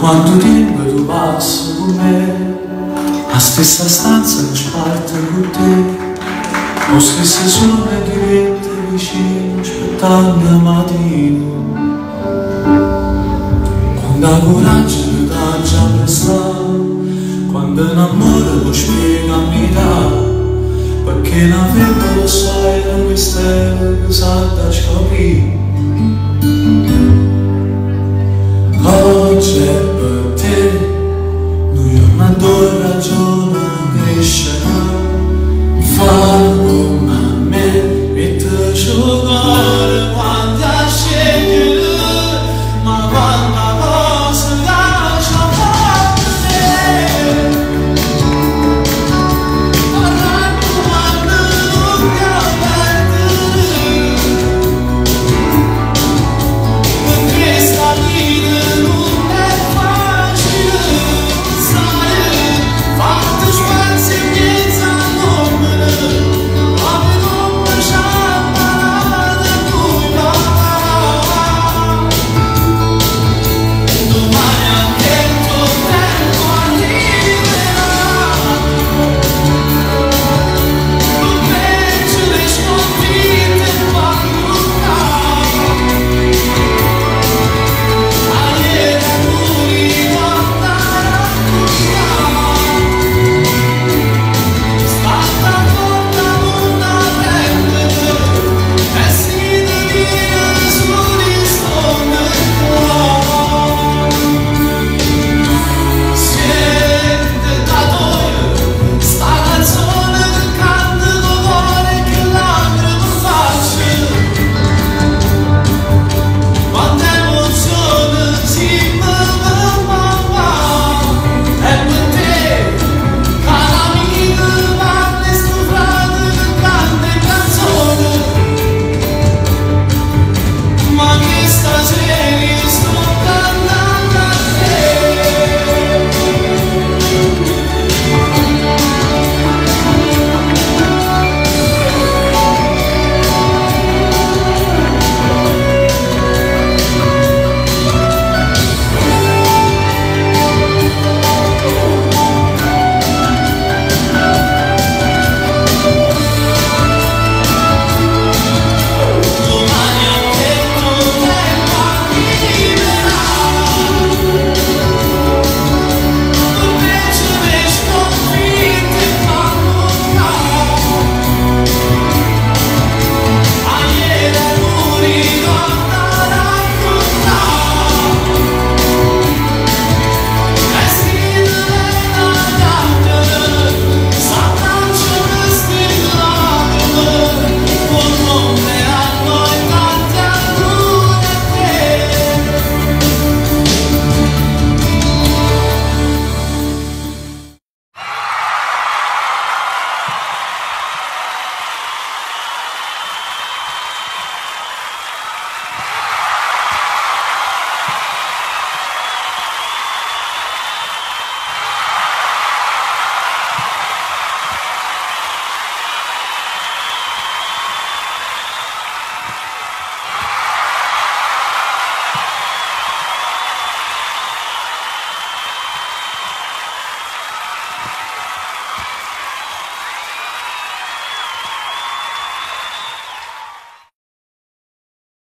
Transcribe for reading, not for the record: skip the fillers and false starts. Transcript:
Quanto tiempo tu passi con me, la stessa stanza che sparte con te, lo stesso suono di vento vicino, aspettando mattino. Quando la coraggio ti dà già prestato, quando l'amore lo spiega a metà, perché la femmina lo sai è un mistero che sa da scoprire.